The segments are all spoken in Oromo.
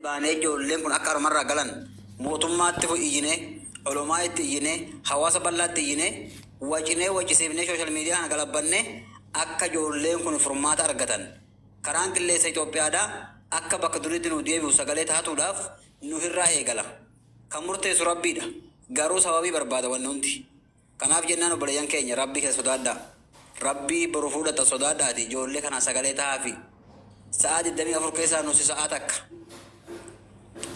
Baanee ijoolleen kun akka armarraa galan mootummaatti iyyinee, olomaa itti iyyinee, hawaasa bal'aatti iyyinee, wacinee wacisiifnee, social media kana galabbannee akka ijoolleen kun furmaata argatan, karaan qilleensa Itoophiyaadhaa akka bakka duriitti nu deebi'u sagalee taatuudhaaf nu irraa eegala. Kan murteessu Rabbiidha. Garuu sababii barbaada wanni hundi. Kanaaf jennaan, obboleeyyan keenya, Rabbii keessa sodaadhaa. Rabbii boru fuudhatan sodaadhaati ijoollee kanaa sagalee tahaafi. Sa'aa 24 keessaa nusi sa'aa takka.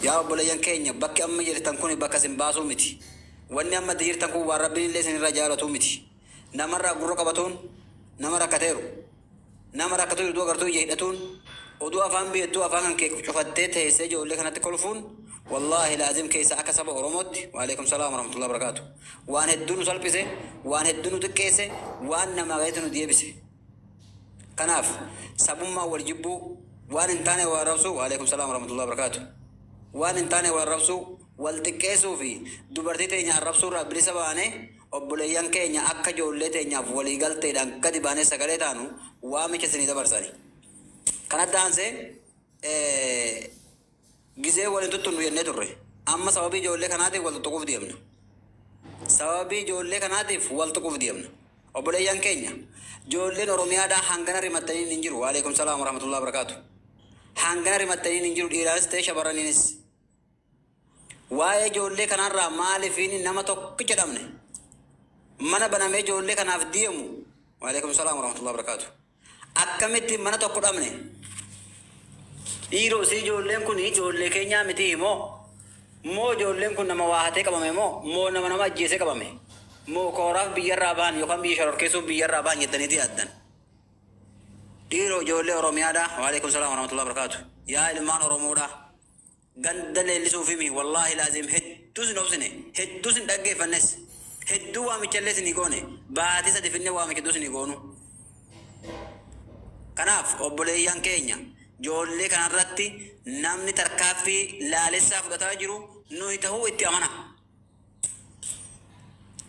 Yaa obboleeyyan keenya, bakki amma jirtan kun bakka isin baasuu miti. Wanni amma itti jirtan kun waan Rabbiin illee isin irraa jaalatuu miti. Namarraa gurra qabatuun nama rakkateeru. Nama rakkatu jiru agartuu ija hidhatuun, oduu afaan beektuu afaan kan kee cufattee teessee ijoollee kanatti kolfuun, wallaahi laazim keessa akka saba Oromootti, waalaikum salaam warahmatullahi wabarakaatu, waan hedduu nu salphise, waan hedduu nu xiqqeesse, waan namaa gaditti nu deebise. Kanaaf sabummaa wal jibbuu, waan hin taane wal arrabsuu, waalaikum salaam warahmatullahi wabarakaatu, waan hin taane wal arrabsuu, wal xiqqeessuu fi dubartii teenya arrabsuu irraa bilisa baanee, obboleeyyan keenya akka ijoollee teenyaaf walii galteedhaan gadi baanee sagalee taanu waamicha isinii dabarsani. Kanatti aansee gizee wal hin tuttunnu jennee turre. Amma sababii ijoollee kanaatiif wal tuttuquuf deemna. Sababii ijoollee kanaatiif wal tuquuf deemna. Obboleeyyan keenya, ijoolleen Oromiyaadhaa hangana rimattaniin hin jiru. Waalaikum salaam warahmatullahi wabarakaatu. Hangana rimattaniin hin jiru, dhiiraanis ta'e shamarraniinis. Waa'ee ijoollee kanarraa maaliifiin nama tokkicha dhabne? Mana banamee ijoollee kanaaf deemu. Waalaikum salaam warahmatullahi wabarakaatu. Akkamitti mana tokko dhabne? Dhiiroo, si ijoolleen kun ijoollee keenyaa miti moo? Moo ijoolleen kun nama waa hatee qabame moo? Moo nama nama ajjeesee qabame? Moo kooraaf biyyarraa bahan yookaan biyya shororkeessuuf biyyarraa bahan jettaniiti yaaddan? Dhiiroo, ijoollee Oromiyaadha. Waalaikum salaam warahmatullahi wabarakaatu. Yaa ilmaan Oromoodha. Ganda leellisuuf himi, wallaahi laazim hedduu sin obsine, hedduu sin dhaggeeffannes, hedduu waamichallee isinii goone, baatii 3 finne waamicha hedduu isinii goonu. Kanaaf obboleeyyan keenya, ijoollee kanarratti namni tarkaaffii laalessaa fudhataa jiru nuyi tahuu itti amana.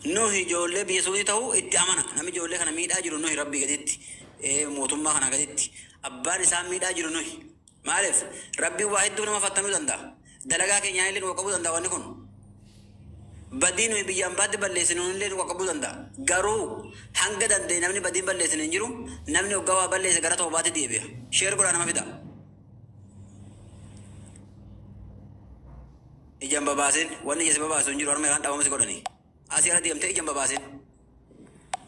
Nuhi ijoollee biyya Suudii ta'uu itti amana. Namni ijoollee kana miidhaa jiru nuhi, Rabbii gaditti, mootummaa kanaa gaditti. Abbaan isaan miidhaa jiru nuhi. Maaliif? Rabbiin waa hedduu nama fattanuu danda'a. Dalagaa keenyaan illee nu qaqqabuu danda'a wanni kun. Badii nuyi biyya ambaatti balleessinu illee nu qaqqabuu danda'a. Garuu hanga danda'e namni badiin balleessine hin jiru. Namni hoggaa waa balleesse gara toobaatti deebi'a. Share godhaa nama fida. Ija hin babaasin, wanni ija si babaasu hin jiru, harma irraan dhabama si godhani. Asii ala deemtee ija hin babaasin.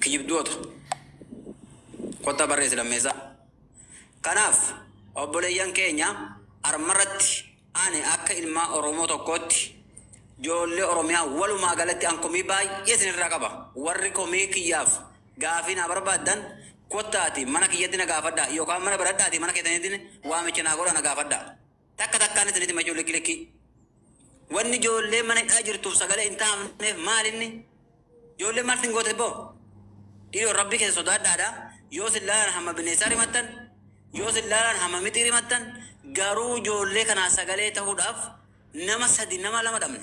Kijibdoota. Kottaa barreessi lammeessaa. Kanaaf obboleeyyan keenya, armarratti ani akka ilmaa Oromoo tokkootti ijoollee Oromiyaa walumaa galatti an komii baay'ee isinirraa qaba. Warri komii kiyyaaf gaafii naa barbaaddan kottaati mana kiyyatti na gaafadhaa, yookaan mana baradhaati mana keessanitti waamicha naa godhaa na gaafadhaa. Takka takkaan isinitti hima jechuun, likki likkii. Wanni ijoollee mana hidhaa jirtuuf sagalee hin taafneef maal inni? Ijoollee maal sin goote boo? Dhiiroo, Rabbii keessa sodaadhaadha. Yoo sin laalan hamma bineensaa rimattan, yoo sin laalan hamma mixii rimattan, garuu ijoollee kanaa sagalee ta'uudhaaf nama sadi, nama lama dhabne.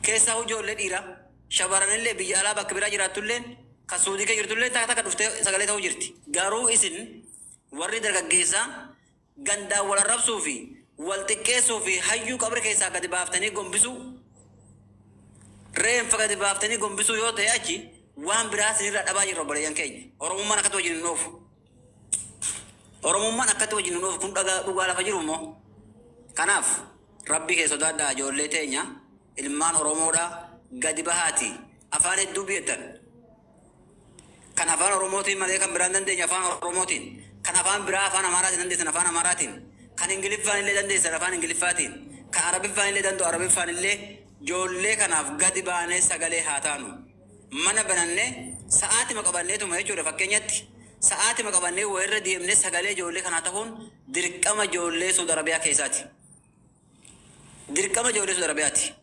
Keessaa ijoollee dhiiraa shamarranillee biyya alaa bakka biraa jiraattulleen, kan Suudii keessa jirtullee takka takka dhuftee sagalee ta'uu jirti. Garuu isin warri dargaggeessaa gandaan wal arrabsuu fi wal xiqqeessuu fi hayyuu qabri keessaa gadi baaftanii gombisuu, reenfa gadi baaftanii gombisuu yoo ta'e, achi waan biraa isinirraa dhabaa jirra, obboleeyyan keenya. Oromummaan akkatti wajjin hin oofu. Oromummaan akkatti wajjin hin oofu kun dhagaa dhugaa lafa jiru immoo. Kanaaf Rabbi kee sodaadhaa, ijoollee teenya, ilmaan Oromoodhaa, gadi bahaati afaan hedduu beektan. Kan afaan Oromootiin malee kan biraan dandeenya afaan Oromootiin. Kan afaan biraa afaan Amaaraatiin dandeessan afaan Amaaraatiin. Kan Ingiliffaan illee dandeessan afaan Ingiliffaatiin. Kan Arabiffaan illee danda'u Arabiffaan illee, ijoollee kanaaf gadi baanee sagalee haa taanu. Mana banannee sa'aatima qabanneetuma jechuudha, fakkeenyatti sa'aatima qabannee wayirra deemnee sagalee ijoollee kanaa ta'uun dirqama ijoollee Suudi Arabiyaa keessaati. Dirqama ijoollee Suudi Arabiyaati.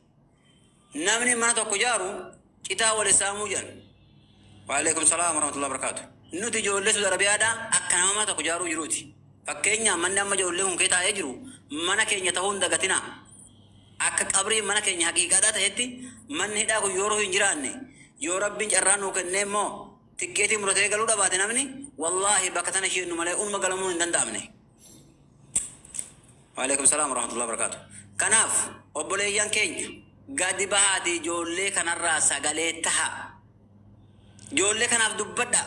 Namni mana tokko ijaaru citaa wal saamuu jedhan. Waalaikum salaam warahmatullahi wabarakatuh. Nuti ijoollee Suudi Arabiyaadhaa akka nama mana tokko ijaaruu jiruuti. Fakkeenyaaf manni amma ijoollee kun kee taa'ee jiru mana keenya ta'uu hin dagatinaa. Akka qabrii mana keenya haqiiqaadhaa ta'etti, manni hidhaa kun yoo hin jiraanne, yoo Rabbiin carraa nuu kennee immoo tikkeetii muratee galuu dhabaate namni, wallaahi bakka tana isheennu malee unuma galamuun hin danda'amne. Waalaikum salaam warahmatullahi wabarakatuh. Kanaaf obboleeyyan keenya gadi bahaati ijoollee kanarraa sagalee taha. Ijoollee kanaaf dubbadha.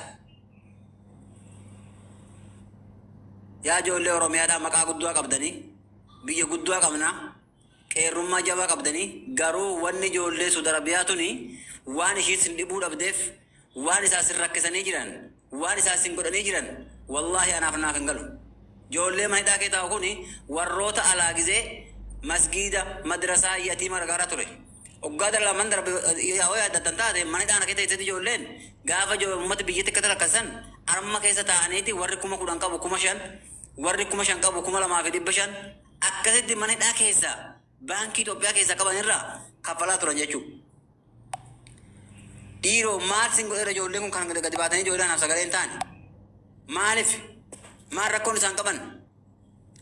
Yaa ijoollee Oromiyaadhaa maqaa guddaa qabdanii biyya guddaa qabna qeerrummaa jabaa qabdanii garuu wanni ijoollee Suudi Arabiyaa tuni waan ishii sin dhibuu dhabdeef waan isaa sin rakkisanii jiran waan isaa sin godhanii jiran wallaahi anaaf naaf hin galu. Ijoollee mana hidhaa kee taa'u kuni warroota alaa gizee masgiida madrasaa yatiima gargaaraa ture. Waggaa lamaan darbe yoo yaaddattan taate mana hidhaa kana keessa teessee ijoolleen gaafa uummata biyyatti akka rakkasan arma keessa taa'aniiti warri 10,000 qabu 5,000, warri 5,000 qabu 2,500 akkasitti mana hidhaa keessa baankii Itoophiyaa keessa qaban irraa kaffalaa turan jechuudha. Dhiiroo maal sin godheera ijoolleen kun kan gadi baatanii ijoollee anaaf sagalee hin taane? Maaliif? Maal rakkoon isaan qaban?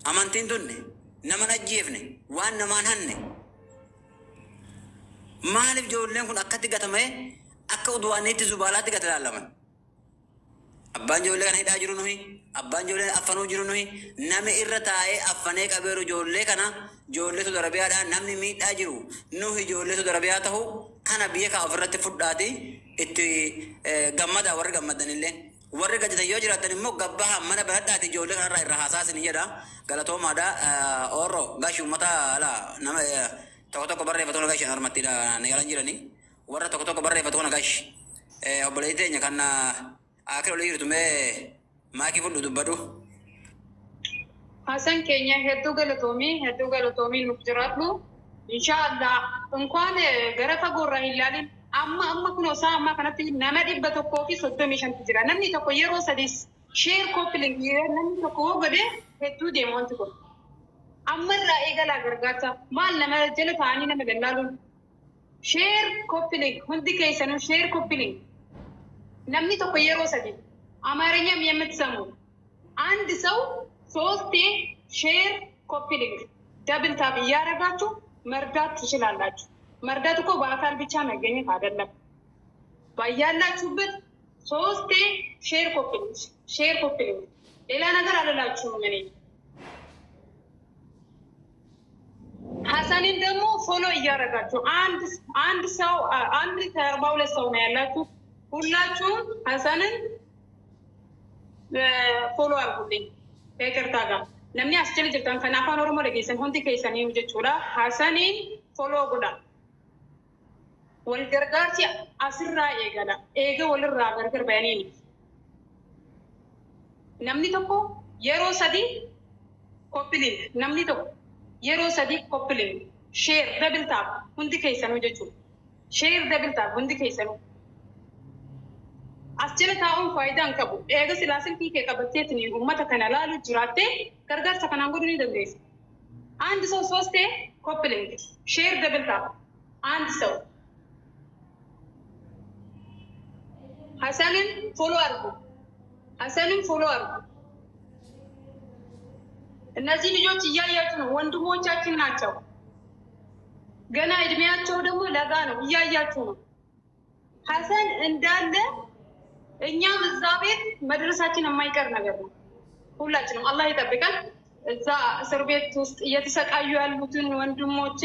Amantiin tunne, nama hin ajjeefne, waan namaan hanne. Maaliif ijoolleen kun akkatti gatamee akka uduwaanniitti zubaalaatti gad ilaalaman? Abbaan ijoollee kana hidhaa jiru nuhi, abbaan ijoollee affanuu jiru nuhi, nami irra taa'ee affanee qabeeru ijoollee kana ijoollee Saudi Arabiyaadhaa namni miidhaa jiru nuhi ijoollee Saudi Arabiyaa tahu kana biyya kaa ofirratti fudhaati itti gammadaa warri gammaddanillee. Warri gadditan yoo jiraattan immoo gabbaha mana banadhaati ijoollee kanarraa irra haasaa isin jedha. Galatoomaadha. Oorroo gashi uummata ala nama tokko tokko barreeffatu kana gashi harmattidha na yalan jirani. Warra tokko tokko barreeffatu kana gashi. Obboleettii teenya kan akira olii jirtu mee maakii fudhu dubbadhu. Hasan keenya hedduu galatoomii hedduu galatoomii nuuf jiraadhu. Inshaallah እንኳን gara fagoorraa hin laalin amma amma kunoo isaa ammaa kanatti nama 135tu jira. Namni tokko yeroo sadis share copy link namni tokko yoo godhe hedduu deema wanti kun. Amma irraa eegalaa gargaarsa maal nama jala taa'anii nama lallaaluun. Share copy link hundi keessanuu share copy link namni tokko yeroo sadi አማርኛም የምትሰሙ አንድ ሰው ሶስቴ share copy link double tap እያደረጋችሁ መርዳት ትችላላችሁ። መርዳት እኮ በአካል ብቻ መገኘት አይደለም። ባያላችሁበት ሶስቴ share copy link share copy link ሌላ ነገር አልላችሁም እኔ። ሀሰንን ደግሞ follow እያደረጋችሁ አንድ አንድ ሰው አንድ ከ42 ሰው ነው ያላችሁ። ሁላችሁም ሀሰንን follow አድርጉልኝ ከይቅርታ ጋር namni as jala jirtan kan afaan oromoo dhageessan hundi keessanii jechuudha. Hasaniin follow godha. Wal gargaarsi asirraa eegala. Eega walirraa gargar bayaniini. Namni tokko yeroo sadi copy link namni tokko yeroo sadi copy link share double tap hundi keessanuu jechuudha. Share double tap hundi keessanuu. As jala taa'uun faayidaa hin qabu. Eega silaa silkii kee qabatteetiin uummata kana laalu jiraattee gargaarsa kanaan godhuu ni dandeessa. አንድ ሰው ሶስቴ copy link share double tap አንድ ሰው ሀሰንን follow አድርጉ። ሀሰንን follow አድርጉ። እነዚህ ልጆች እያያችሁ ነው፣ ወንድሞቻችን ናቸው። ገና እድሜያቸው ደግሞ ለጋ ነው። እያያችሁ ነው። ሀሰን እንዳለ እኛም እዛ ቤት መድረሳችን የማይቀር ነገር ነው። ሁላችንም አላህ ይጠብቀን። እዛ እስር ቤት ውስጥ እየተሰቃዩ ያሉትን ወንድሞቼ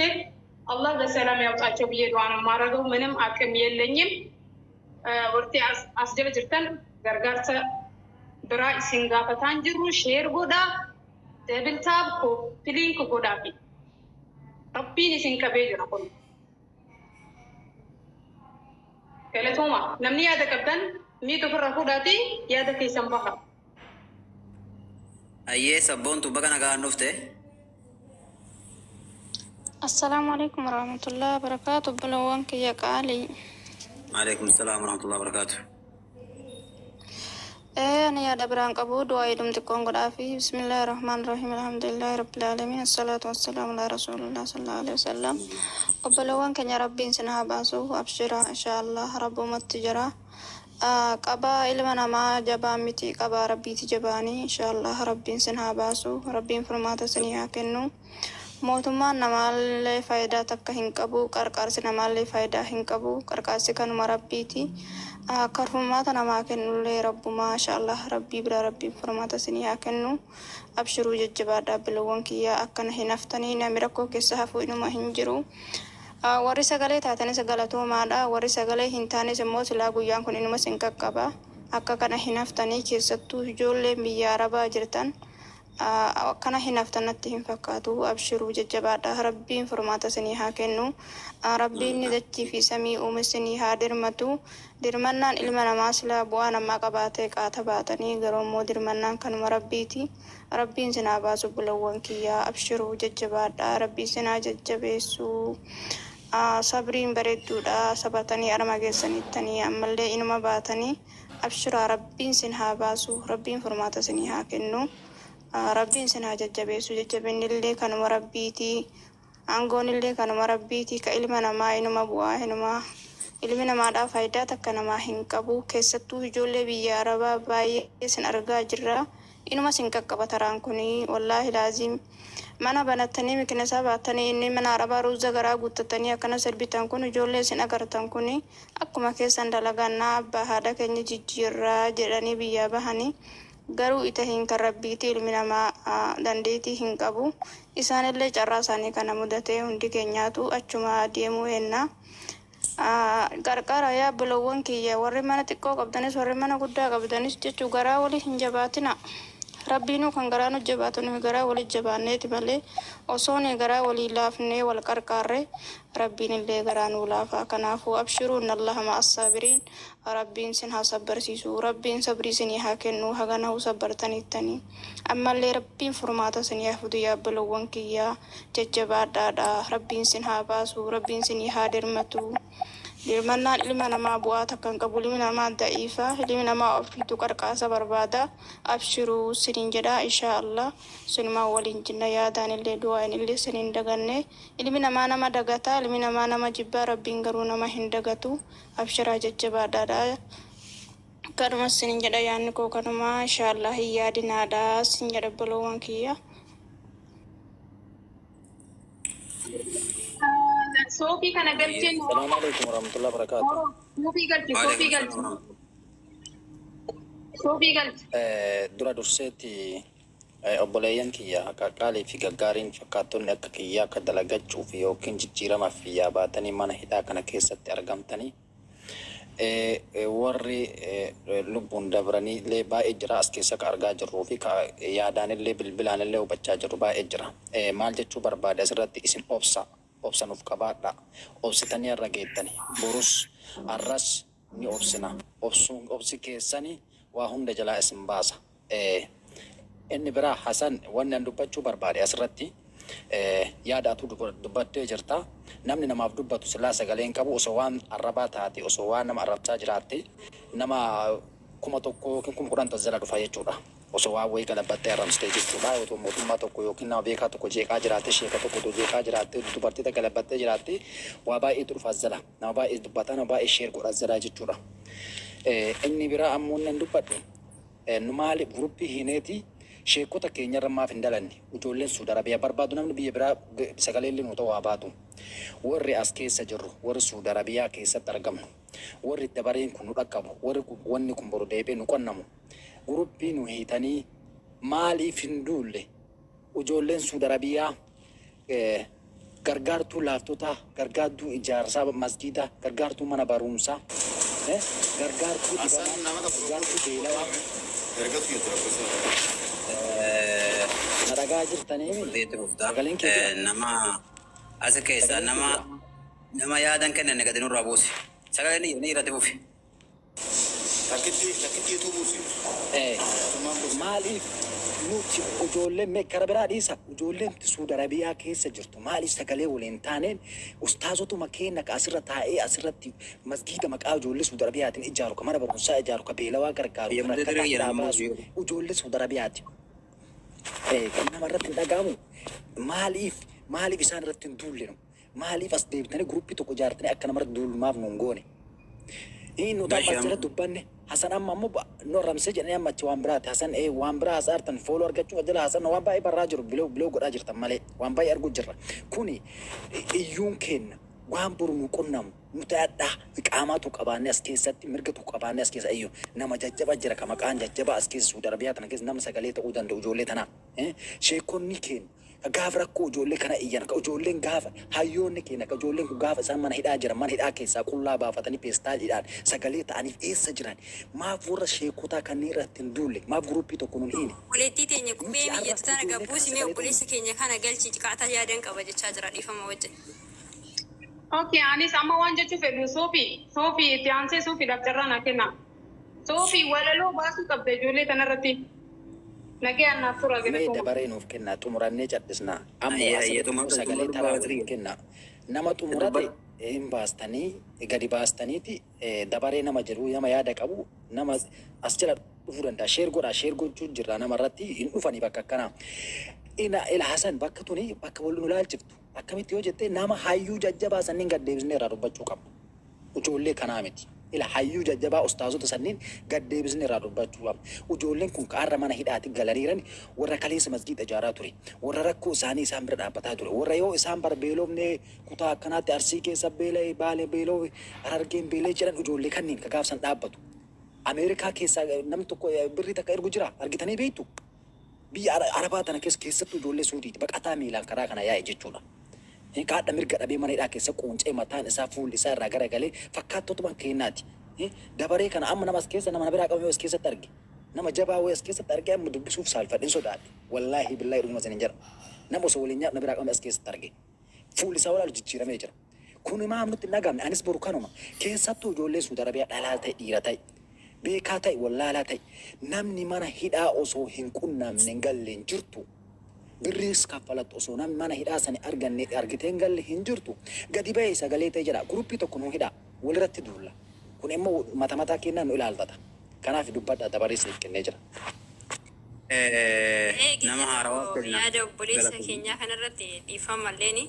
አላህ በሰላም ያውጣቸው ብዬ ዱዓ ነው የማደርገው። ምንም አቅም የለኝም። Warti as jala jirtan gargaarsa biraa isin gaafataan jirru share godhaa, double tap copy link godhaa fi Rabbiin isin qabee jira kun. Galatooma namni yaada qabdan miitu ofirraa fuudhaatii yaada keessan baha. Ayyee sabboontu baga nagaan dhufte. Assalaamu alaikum warahmatullahi wabarakatuh. Obbolawwan kiyya qaalii. Alaikum salaam warahmatullahi wabarakatuh. Ani yaada biraan qabu du'aa hidhum xiqqoon godhaafi. Bismillaahi rahmaan rahiim. Alhamdulillahi rabbil aalamiin. Assalaatu wassalaamu alaa rasuulillah sallallahu alaihi wasallam. Obbolawwan keenya Rabbiin sin haa baasu. Abshira inshaallah Rabbumatti jira. Qabaa ilma namaa jabaa miti qabaa Rabbiiti jabaanii inshaallah Rabbiin sin haa baasu. Rabbiin furmaata sinii haa kennu. Mootummaan namaallee faayidaa takka hin qabu. Qarqaarsi namaallee faayidaa hin qabu. Qarqaarsi kanuma Rabbiiti. Akka furmaata namaa kennullee rabbumaa insha Allah rabbii bira rabbiin furmaata isinii haa kennu. Abshiruu jajjabaadhaa obbolowwan kiyyaa akkana hin haftanii nami rakkoo keessa hafuu inuma hin jiru. Warri sagalee taatanis galatoomaadha. Warri sagalee hin taanes immoo silaa guyyaan kun inuma isin qaqqaba. Akka kana hin haftanii keessattuu ijoolleen biyya arabaa jirtan Akkana hin haftan natti hin fakkaatu abshiruu jajjabaadha rabbiin furmaata isinii haa kennu rabbiin inni dachii fi samii uume isinii haa dirmatu dirmannaan ilma namaa silaa bu'aa namaa qabaatee qaata baatanii garuu immoo dirmannaan kanuma rabbiiti rabbiin isin haa baasu obbolowwan kiyya abshiruu jajjabaadha rabbi isin haa jajjabeessu sabriin bareedduudha sabartanii arma geessaniittanii ammallee inuma baatanii Abshiraa rabbiin sin haa baasu rabbiin furmaata isinii haa kennu rabbiin sin haa jajjabeessu jajjabinnillee kanuma rabbiiti aangoonillee kanuma rabbiiti ka ilma namaa inuma bu'aa inuma ilmi namaadhaa faayidaa takka namaa hin qabu keessattuu ijoollee biyya arabaa baay'ee sin argaa jirra Inuma sin qaqqaba taraan kuni wallaahi laaziim mana banattanii mikinasaa baattanii inni mana arabaa ruuza garaa guuttattanii akkana sirbitan kun ijoollee isin agartan kuni akkuma keessan dalagannaa abbaa haadha keenya jijjiirraa jedhanii biyyaa bahanii garuu itahiin kan rabbiiti ilmi namaa dandeetii hin qabu isaanillee carraa isaanii kana mudatee hundi keenyaatu achuma deemuu hennaa Qarqara yaa obbolowwan kiyya warri mana xiqqoo qabdanis warri mana guddaa qabdanis jechuu garaa wali hin jabaatina rabbiinuu kan garaa nu jabaatu nuyi garaa wali jabaanneeti malee osoo nuyi garaa walii laafnee wal qarqaarre rabbiin illee garaa nuu laafa kanaafuu abshiruu innallaha ma'a assaabiriin rabbiin sin haa sabbarsiisu rabbiin sabrii sinii haa kennu haganahuu sabbartaniittanii ammallee rabbiin furmaata sinii haa fidu yaa obbolowwan kiyya Jajjabaadhaadha rabbiin sin haa baasu rabbiin sinii haa dirmatu dirmannaan ilma namaa bu'aa takka hin qabu ilmi namaa da'iifa ilmi namaa ofiitu qarqaasa barbaada abshiruu sinin jedha inshaa allah sinumaan waliin jinna yaadaan illee du'aain illee sin hin daganne ilmi namaa nama dagata ilmi namaa nama jibbaa rabbiin garuu nama hin dagatu abshiraa jajjabaadhaadha kanuma sinin jedha yaanni koo kanuma inshaa allah hin yaadinaadha sin jedha obboloowwan kiyya. Soofii kana galcheen Salaamu alaikum warahmatullahi wabarakatuh. Soofii galchi soofii galchi soofii galchi. Dura durseetti obboleeyyan kiyya qaqqaalii fi gaggaariin fakkaattonni akka kiyyaa akka dalagachuuf yookiin jijjiiramaaf biyyaa baatanii mana hidhaa kana keessatti argamtanii Warri lubbuun dabranii illee baay'ee jira as keessa ka argaa jirruu fi ka yaadaan illee bilbilaan illee hubachaa jirru baay'ee jira. Maal jechuu barbaade asirratti isin obsa obsa nuuf qabaadhaa. Obsitanii har'a geettani. Borus har'as ni obsina. Obsuun obsi keessani waa hunda jalaa isin baasa. Inni biraa Hasan wanni an dubbachuu barbaade asirratti yaada atuu dubbattee jirta. Namni namaaf dubbatu silaa sagalee hin qabu osoo waan arrabaa taate osoo waan nama arrabsaa jiraatte nama 1000 yookiin 10,000tu as jala dhufa jechuudha. Osoo waan wayii galabbattee arrabsitee jechuudha. Otoo mootummaa tokko yookiin nama beekaa tokko jeeqaa jiraatte sheeka tokko otoo jeeqaa jiraatte dubartii takka galabbattee jiraatte waa baay'eetu dhufa as jala. Nama baay'ee dubbata nama baay'ee share godha as jalaa jechuudha. Inni biraa ammoo inni an dubbadhu Nu maaliif guruppii hiineeti sheekota keenyarra maaf hin dalanne? Ujoolleen Suud Arabiyaa barbaadu namni biyya biraa sagaleellee nuu ta'uu haa baatu. Warri as keessa jirru, warri Suud Arabiyaa keessatti argamnu, warri dabareen kun nu dhaqqabu, warri wanni kun boru deebi'ee nu qonnamu, guruppii nu hiitanii maaliif hin duulle? Ujoolleen Suud Arabiyaa gargaartuu laaftotaa, gargaartuu ijaarsaa masjiidaa, gargaartuu mana baruumsaa, gargaartuu Hasan dhibamaa, nama tokko gargaartuu beelawaa. Ergatu jirtu lakkoofsa. Na dhaga'aa jirtaniimi? Furdeetti fufta. Sagaleen kee jira? Nama asi keessaa Sagaleen kee nama jira? nama yaadan kennanne gadi nurraa buusi. Sagaleen ni jira ni jira itti fufi. Takkitti takkittiitu buusi. Mootummaan buusi. Maaliif nuti ijoolleen mee kara biraa dhiisa ijoolleen Suud Arabiyaa keessa jirtu maaliif sagalee waliin taaneen ustaazotuma keenya ka asirra taa'ee asirratti masgiida maqaa ijoollee Suud Arabiyaatiin ijaaru ka mana barumsaa ijaaru ka beelawaa gargaaru ka Biyya mudee rakkataa ture hidhaa jedhama baasu ijoollee Suud Arabiyaati. Kan nama irratti hin dhaga'amu maaliif maaliif isaan irratti hin duullinu? Maaliif as deebitanii guruppii tokko ijaartanii akka namarratti duullu maaf nu hin goone? Nuti amma as jala dubbanne Hasan amma ammoo nu arrabsee jedhanii amma achi waan biraati. Hasan waan biraa haasa'artan fooloo argachuuf as jala Hasan waan baay'ee barraa jiru biloo biloo godhaa jirtan malee waan baay'ee arguu jirra. Kuni iyyuun keenna Waan boru nu qunnamu nuti hadhaa qaamaatu qabaannee as keessatti, mirgatu qabaannee as keessa ayyu nama jajjaba jira, ka maqaan jajjaba as keessa Suudi Arabiyaa tana keessa nama sagalee ta'uu danda'u ijoollee tanaa. Sheekonni keenya ka gaafa rakkoo ijoollee kana iyyan, ka ijoolleen gaafa hayyoonni keenya, ka ijoolleen kun gaafa isaan mana hidhaa jiran mana hidhaa keessaa qullaa baafatanii peestaaliidhaan sagalee ta'aniif eessa jiran? Maaf warra sheekotaa kanneen irratti hin duulle? Maaf guruppii tokko nun hiine? Obboleettii teenya qubee Nuti har'a miyyattu tana ijoollee kana gabbuusi mee sagalee ta'uu obboleessa keenya kana galchi ciqaataa yaadan qaba jechaa jira dhiifama wajjin. Okay, anis amma waan jechuu fedhu Soofii, Soofii itti aansee Soofiidhaaf carraa naa kenna. Soofii, walaloo baasuu qabda ijoollee tanarratti. Nagayaan naaf tura, Mee galatooma. Dabaree nuuf kennaa, xumurannee cadhisnaa. Amma Hayyee waa hayyee sirriitti xumurra sagalee xumurra taraa baatirii. waliif kennaa. Nama xumurate Dubbadhu. hin baastanii, gadi baastaniiti dabaree nama jedhu, nama yaada qabu, nama as jala dhufuu danda'a. Share godhaa, share gochuu jirra, nama irratti hin dhufanii bakka akkanaa. Ina ila Hasan, bakka tuni bakka wal nu laalchiftu. Akkamitti yoo jette, nama hayyuu jajjabaa sanniin gad deebisnee irraa dubbachuu qabna. Ijoollee kanaa miti. Ila hayyuu jajjabaa, ustaazota sanniin gad deebisnee irraa dubbachuu qabna. Ijoolleen kun ka har'a mana hidhaati galaniiran warra kaleessa masgiida ijaaraa ture. Warra rakkoo isaanii isaan bira dhaabbataa ture. Warra yoo isaan bar beelofne kutaa akkanaatti Arsii keessa beela'e, Baale beeloo, Harargeen beela'e jedhan, ijoollee kanniin ka gaafsan dhaabbatu. Ameerikaa keessaa namni tokko birrii takka ergu jira, argitanii beektu? Biyya Arabaa tana keessa, keessattuu ijoollee Suudiiti, baqataa miilaan karaa kana yaa'e jechuudha. Kaadha mirga dhabee mana hidhaa keessa quuncee, mataan isaa, fuulli isaa irraa garagalee fakkaattotuma keenyaati. Dabaree kana amma nama as keessa nama na biraa qabame as keessatti arge. Nama jabaa wayii as keessatti arge, amma dubbisuuf saalfadhin, sodaadhe. Wallaahi billaahi, dhuguma isin hin jedha. Nama osoo waliin nyaadhu na biraa qabame as keessatti arge. Fuulli isaa walaalu jijjiiramee jira. Kun maaf nutti hin dhagahamne? Anis boru kanuma. Keessattuu ijoollee Suudi Arabiyaa, dhalaa ta'e, dhiira ta'e, beekaa ta'e, wallaalaa ta'e, namni mana hidhaa osoo hin qunnamne hin galle hin jirtu. Birriis kaffalattu osoo namni mana hidhaa sani arganne argitee hin galle hin jirtu. Gadi bahee sagalee ta'e jedha. Guruppii tokko nu hidhaa. Walirratti duulla. Kun immoo mata mataa kennaa nu ilaaltata. Kanaaf dubbadhaa, dabaree isiniif kennee jira. Nama Gizee haarawaa tokko kenna. Yaada obboleessa Galatoomi. keenyaa kanarratti dhiifama malleeni.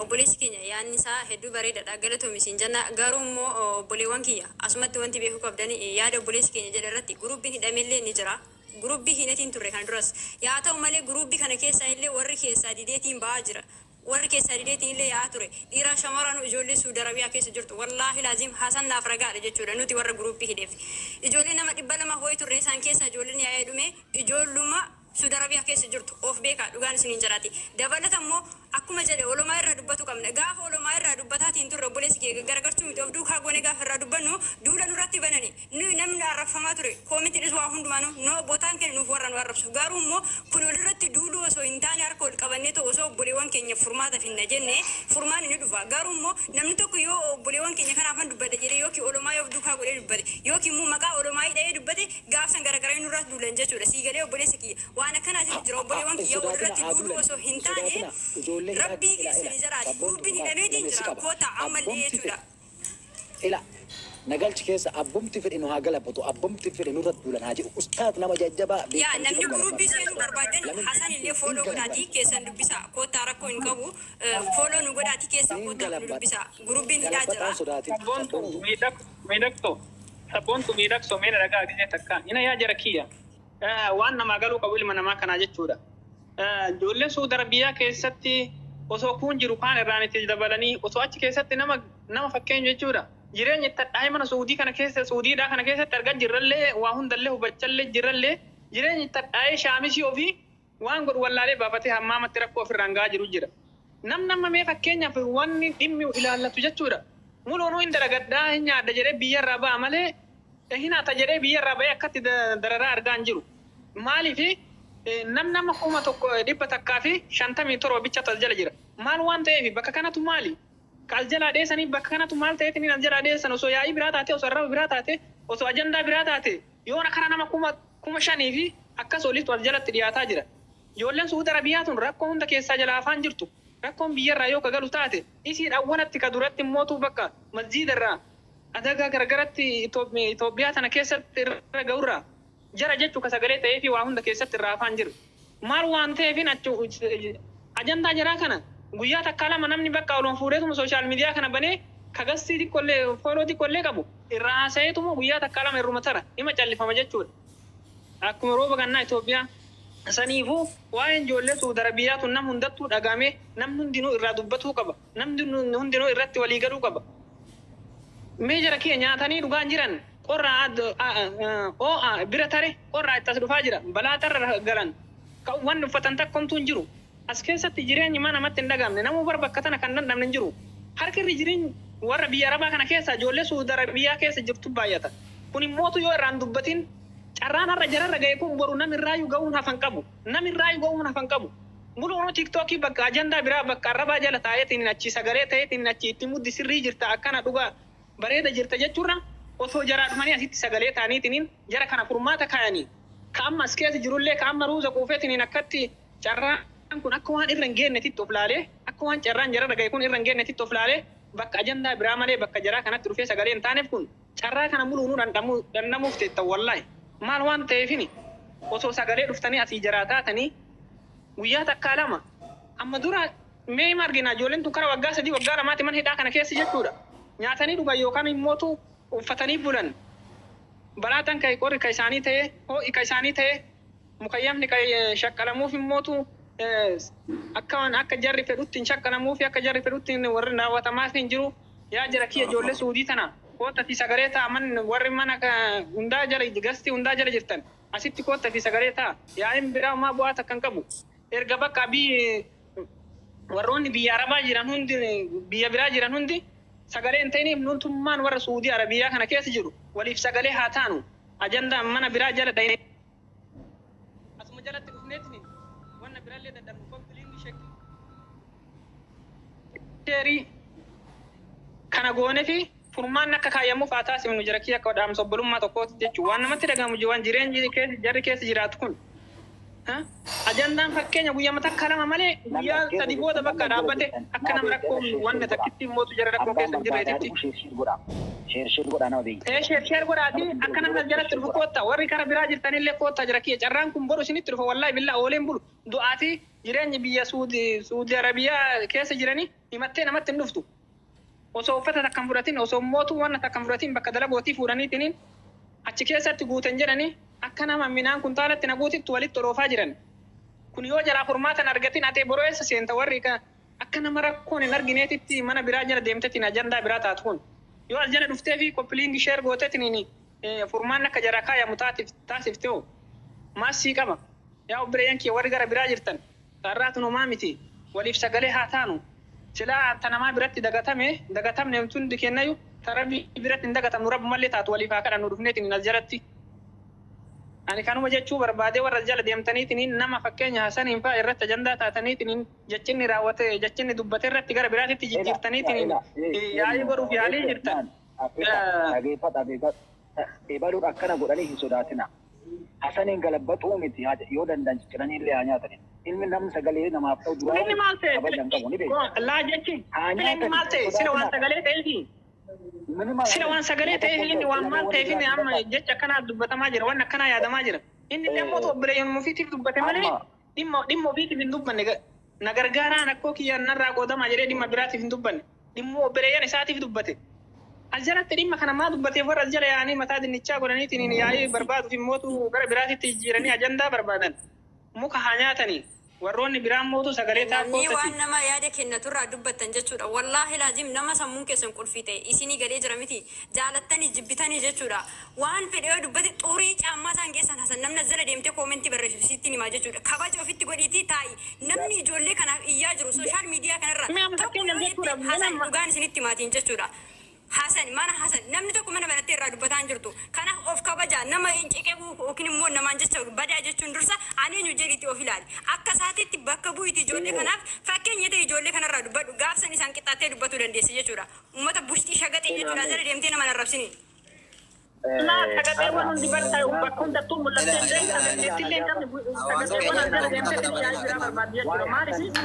Obboleessi keenya yaadni isaa hedduu bareedaadha, galatoomi siin jenna. Garuu immoo obboleewwan kiyya, asumatti wanti beekuu qabdan, yaada obboleessi keenya jedhe irratti gurubbiin hidhamellee ni jira. Gurubbii hinatiin turre kana duras yaa ta'u malee, gurubbii kana keessaa illee warri keessaa dideetiin ba'aa jira. Warri keessaa dideetiin illee yaa'aa ture. Dhiiraa shamarran ijoollee Suudi Arabiyaa keessa jirtu, wallaahi laaziim, Hasan naaf ragaadha jechuudha. Nuti warra gurubbii hidheef ijoollee nama 200 ho'i turre. Isaan keessaa ijoolleen yaa'ee dhume ijoolluma Suudi Arabiyaa keessa jirtu, of beekaa, dhugaan isiniin jedhaati. Dabalata immoo akkuma jedhe olomaa irraa dubbatu qabna. Gaafa olomaa irraa dubbataatiin turre, obboleessi kee garagarchuu miti, of duukaa goone gaafa irraa dubbannu duula nurratti banani. Nuyi namni arrabfamaa ture, koomintiinis waa hundumaanuu no botaan kenna nuuf warra nu arrabsu. Garuu immoo kun walirratti duuluu osoo hin taane, harka ol qabannee ta'u osoo obboleewwan keenya furmaata finna jenne, furmaanni ni dhufa. Garuu immoo namni tokko yoo obboleewwan keenya kanaafan dubbate jedhee, yookiin olomaa yoo of duukaa godhee dubbate, yookiin immoo maqaa olomaa hidhee dubbate, gaafsan garagaranii nurratti duulan jechuudha. Sii galee, obboleessa kiyya? Waan akkanaatitu jira, obboleewwan Hin kiyya. sodaatina, Walirratti haa duuluu duulan. osoo hin Hin taane sodaatina, ijoollee hidhaa rabbii ila ila keessanii jiraati. Sabboontu Gurubbiin dhugaa hidhameetiin namessi jira qaba. koota ammallee Abbumti jechuudha. Fedhe ila nagalchi keessa, abbumti fedhe nu haa galabatu, abbumti fedhe nurratti duulan haa jedhu. Ustaaz nama jajjabaa Yaa beekamtii namni qabu guruppii galabbata. seenuu barbaadan Lamin Hasan illee hin follow godhaatii galabbata. keessan dubbisa koottaa, rakkoo hin qabu. Follow nu godhaatii keessan Hin koottaa nu galabbata. dubbisa, gurubbiin hidhaa jira. Galabbataan sodaatin. Sabboontu Sabboontu. Miidhagso, sabboontu miidhagso, meena dhagaa gisee takka ina yaa jara kiyya, waan namaa galuu qabu ilma namaa kanaa jechuudha. Ijoolleen Suudi Arabiyaa keessatti osoo kuun jiru kaan irraan itti dabalanii, osoo achi keessatti nama nama fakkeenya jechuudha. Jireenya itti hadhaa'ee mana Suudii kana keessa, Suudiidhaa kana keessatti argaa jirrallee, waa hundallee hubachallee jirrallee, jireenya itti hadhaa'ee shaamisii ofii waan godhu wallaalee baafatee hammaamatti rakkoo ofirraan gahaa jiru jira. Namni amma mee fakkeenyaaf wanni dhimmi ilaallatu jechuudha. Muluunuu hin dalagadhaa, hin nyaadha jedhee biyyarraa ba'a malee, hin hata jedhee biyyarraa ba'ee akkatti dararaa argaa hin jiru. Maaliif namni amma 1157 bichatu as jala jira. Maal waan ta'eef bakka kanatu maali? Ka as jalaa dheessanii bakka kanatu maal ta'eetiin as jalaa dheessan? Osoo yaa'ii biraa taate, osoo arraba biraa taate, osoo ajandaa biraa taate, yoona kana nama 5000 fi akkas olitu as jalatti dhiyaataa jira. Ijoolleen Suudi Arabiyaa tun rakkoo hunda keessaa jalaa afaan jirtu. Rakkoon biyyarraa yoo ka galu taate, isiin awwalatti ka duratti immootu bakka masjiidarraa adagaa garagaratti Itoophiyaa tana keessatti irra ga'urraa jara jechuu ka sagalee ta'ee fi waa hunda keessatti irraa afaan jiru. Maal waan ta'eefin achi ajandaa jaraa kana guyyaa takkaa lama namni bakka oloon fuudheetuma social media kana banee kagastii xiqqollee follow xiqqollee qabu irraa haasa'eetuma guyyaa takkaa lama irruma tara hima callifama jechuudha. Akkuma rooba gannaa Itoophiyaa. Saniifuu waa'een ijoollee Suudi Arabiyaa tun nam hundattuu dhagahamee namni hundinuu irraa dubbatuu qaba. Namni hundinuu irratti walii galuu qaba. Mee jara kiyya, nyaatanii dhugaan jiran, qorraa oo'a bira tare, qorraa itti as dhufaa jira, balaa tarra galan, kan wanni uffatan takkomtuu hin jiru. As keessatti jireenyi maa namatti hin dhagahamne? Namuu bar bakka tana kan dandhamne hin jiru. Harki irri jireenyi warra biyya Arabaa kana keessa ijoollee Suudi Arabiyaa keessa jirtu baay'ata. Kun immootu yoo irraan dubbatin, carraan har'a jararra ga'e kun boru namirraayyuu ga'uun hafan qabu. Namirraayyuu ga'uun hafan qabu. Muluunuu TikTokii bakka ajandaa biraa bakka arrabaa jala taa'eetiin achi sagalee ta'eetiin achi itti muddi, sirrii jirta, akkana dhugaa bareeda jirta jechuurra, osoo jaraa dhufanii asitti sagalee ta'aniitiin jara kana furmaata kaayanii, ka amma as keessa jirullee, ka amma ruuza quufeetiin akkatti carraan kun akka waan irra hin geenyetitti of laalee, akka waan carraan jararra ga'e kun irra hin geenyetitti of laalee, bakka ajandaa biraa malee bakka jaraa kanatti dhufee sagalee hin taaneef, kun carraa kana muluunuu dhandhamuuf teetta. Wallaahi, maal waan ta'eefini, osoo sagalee dhuftanii asii jaraa taatanii guyyaa takkaa lama amma dura mee hima argina. Ijoolleen tun kara waggaa 3, waggaa 2ti mana hidhaa kana keessa jechuudha. Nyaatanii dhugan yookaan immootu uffatanii bulan, balaatan kan qorri ka isaanii ta'e, ho'i ka isaanii ta'e, mukayyamni ka shaqqalamuuf immootu akka waan akka jarri fedhutti hin shaqqalamuufi, akka jarri fedhutti warri raawwatamaaf hin jiru. Yaa jara kiyya, ijoollee Suudii tana kootta fi sagalee ta'a. Man warri mana hundaa jala, gastii hundaa jala jirtan, asitti kootta fi sagalee ta'a. Yaa'in biraa homaa bu'aa takka hin qabu. Erga bakka biyyi warroonni biyya Arabaa jiran hundi, biyya biraa jiran hundi sagalee hin ta'iniif, nutummaan warra Suudii Arabiyaa kana keessa jiru waliif sagalee haa taanu. Ajandaa mana biraa jala dhayee asuma jalatti dhufneetini wanna birallee dadhabnu, copy link, share kana goone fi furmaanni akka kaayyamuuf haa taasifnu, jara kiyya, akka dhaamsa obbolummaa tokkooti jechuun. Waan namatti dhagahamu, waan jireenyi keessa jarri keessa jiraatu kun. Ajandaan fakkeenya guyyaa takka lama malee guyyaa 3 booda bakka dhaabbate akka nama rakkoo wanna takkitti mootu jara rakkoo keessa hin jirreetitti. Share share godhaa, nama beeyta. Ee, share share godhaati akka namni as jalatti dhufu kootta. Warri kara biraa jirtanillee kootta, jara kiyya. Carraan kun boru isinitti dhufa. Wallaahi billaa, ooleen bulu du'aati. Jireenyi biyya Suudi Arabiyaa keessa jiranii himattee namatti hin dhuftu. Osoo uffata takka hin fudhatin, osoo mootuu wanna takka hin fudhatin, bakka dalagootii fuudhaniitiniin achi keessatti guutan jedhanii akka nama midhaan kuntaalatti naguutitti walitti oroofaa jiran. Kun yoo jalaa furmaatan argatin, ate boroo eessa seenta? Warri akka nama rakkoon hin argineetitti mana biraa jala deemtetiin ajandaa biraa taatu kun. Yoo as jala dhuftee fi copy link share gooteetiin furmaan akka jara kaayamu taasiftee hoo maasii qaba. Yaa obboleeyyan kiyya, warri gara biraa jirtan, carraatu homaa miti, waliif sagalee haa taanu. Silaa ta namaa biratti dagatame dagatamne hundi kennayu, ta Rabbi biratti hin dagatamnu. Rabbumallee taatu waliif haa kadhannu dhufneetiin as jalatti. Ani kanuma jechuu barbaade. Warra as jala deemtaniitiin nama fakkeenya Hasaniin fa'aa irratti ajandaa taataniitiin jechinni raawwate, jechinni dubbate irratti gara biraatitti jijjiirtaniitiin yaa'ii godhuuf yaalii jirtan. Dhageeffadha, dhageeffadha. Ebaluun akkana godhanii hin sodaatina. Hasaniin galabbaxuu miti, yoo danda'an cicciranii illee haa nyaatani. Ilmi namni sagalee namaaf ta'u duraa Inni maal ta'e? kabaja hin qabu, ni beekta. Laa jechi Haa inni maal ta'e? Sila waan sagalee ta'eefi. Sila waan sagalee ta'eef, inni waan maal ta'eef, inni amma jecha akkanaa dubbatamaa jira, waan akkanaa yaadamaa jira. Inni illee immoo obboleeyyan ofiitiif dubbate malee dhimma ofiitiif hin dubbanne. Na gargaaraan akkoo kiyya narraa qoodamaa jedhee dhimma biraatiif hin dubbanne. Dhimma obboleeyyan isaatiif dubbate. As jalatti dhimma kana maa dubbateef warra as jala yaa'anii mataa dinnichaa godhaniitiin yaa'ii barbaaduuf immootu gara biraatitti jijjiiranii ajandaa barbaadan. Muka haa nyaatanii. Warroonni biraan mootu sagalee Namni taakkoo waan nama yaada kennaturraa dubbattan jechuudha. Wallaahi laazim, nama sammuun keessan qulfii ta'e isinii galee jira miti. Jaalattanii jibbitanii jechuudha. Waan fedhe yoo dubbate, xurii caammaa isaan keessan hasan namni as jala deemtee comment barreessu sitti himaa jechuudha. Kabaja ofitti godhiitii taa'i. Namni ijoollee kanaaf iyyaa jiru social media kanarra Mee amma tokko fakkeenyaaf yoo jette jechuudha Hasan nama dhugaan isinitti himaatiin jechuudha. Hasan mana Hasan namni tokko mana banattee irraa dubbataa hin jirtu. Kanaaf of kabaja. Nama hin ciqequu yookiin immoo namaan jecha badaa jechuun dursa ani eenyu jedhiitti of ilaali. Akka isaatitti bakka bu'iiti ijoollee kanaaf fakkeenya ta'e ijoollee kanarraa dubbadhu. Gaafsan isaan qixxaattee dubbatuu dandeessi jechuudha. Uummata bushtii shagaxee jechuudha. Jala deemtee nama hin arrabsini. Laa, sagaxeewwan hundi barta bakka hundattuu mul'attee hin beekta, dandeettillee hin qabne, Hawaasa sagaxeewwan keenya as jala tokko deemtee takka yaa'ii biraa barbaaddu jechuudha. Maaliif?